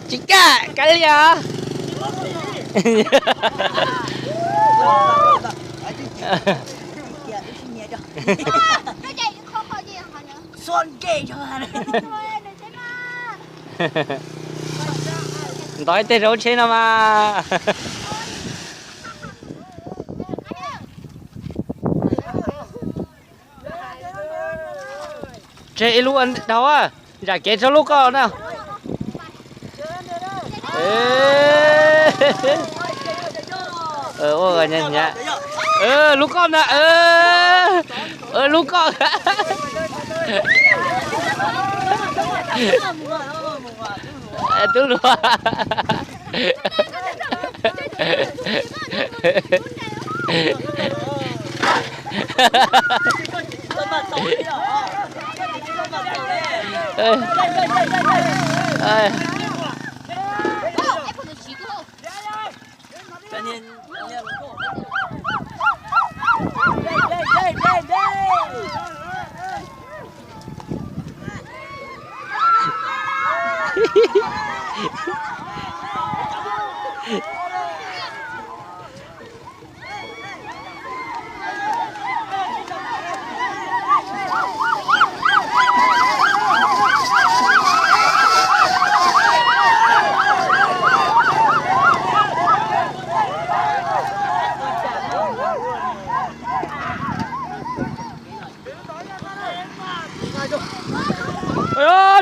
Tsis kaj, kav liam. Ntov ib teg rau tsheb no mas. Tseg ib lub dhau, zam kev tso lub koj na. Lub koj na, lub koj. Tub luag.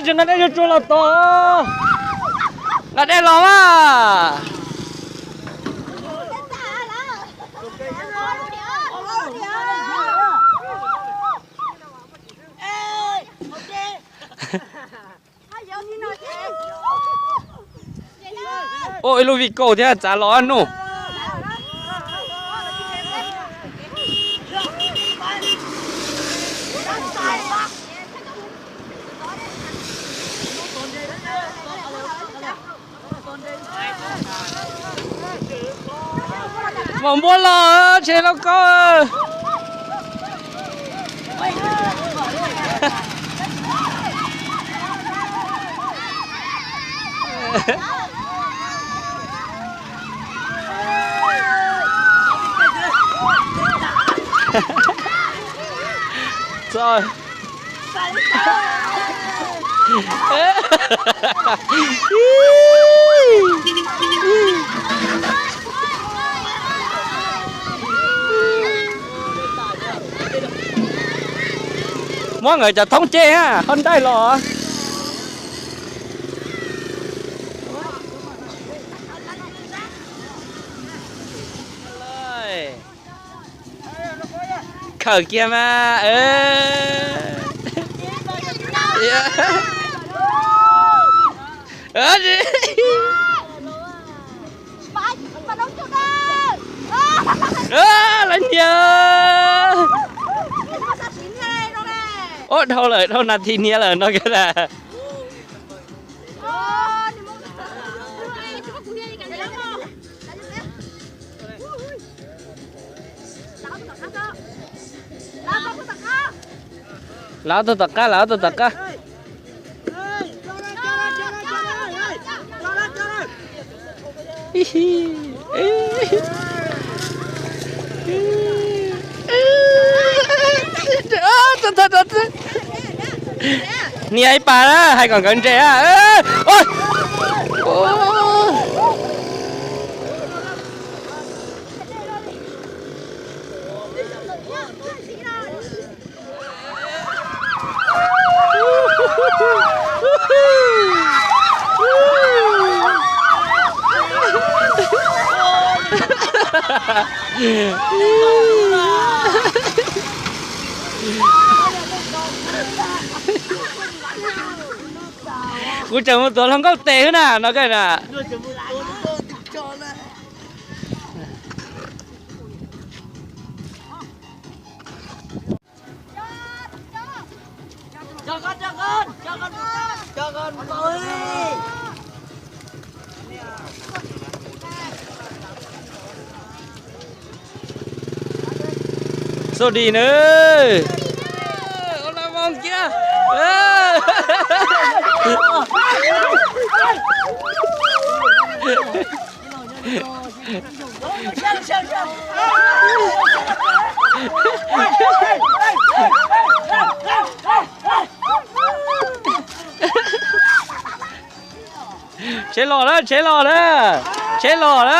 Tsis nqa dej, yuav tsuag los tod. Nqa dej los mas. Ua ib lub vij kaus thiab txav los nug. Mam npuab los tsheb lauj kaub. Txog. Muab nkawd cov thoob ceg, qhov ntaij los. Khawm kiag mas. Lawv niag. Ub, dhau lawm, dhau nas this niaj lawm no kiag na. Lawv tuaj tom qab, lawv tuaj tom qab. Nias ib pas na, hais kom nkawd nres na. Kuv tseem mus tuav hluas nkauj tes xwb na no koj na. Xauj di na. Ua la moo kiag. Tsheb los na, tsheb los na, tsheb los na.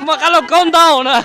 Muaj qab lauj kaub ntau na.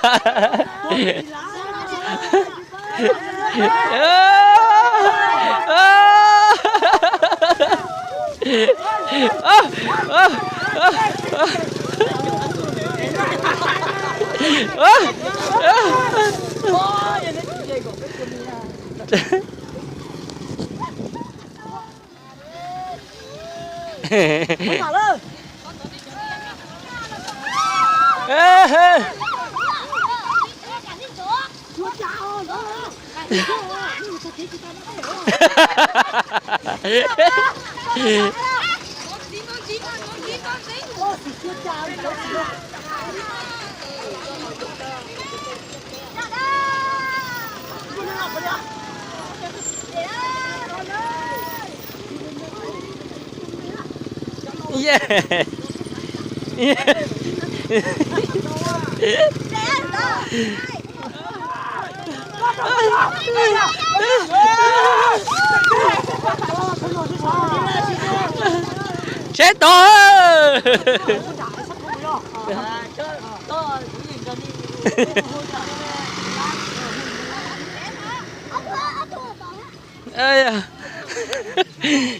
Tsheb tod.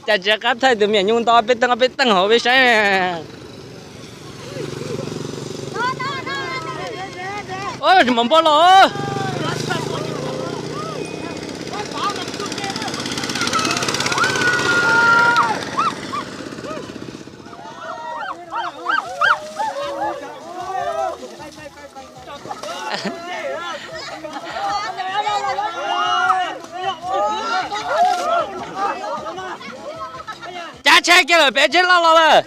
Cas tsis qab thaij tus me nyuam nyuj nto peb teej peb teej hauv peb saib. Tsis mam npaj los. Cav tsheb kiag lawm, peb tsheb loj los lawm.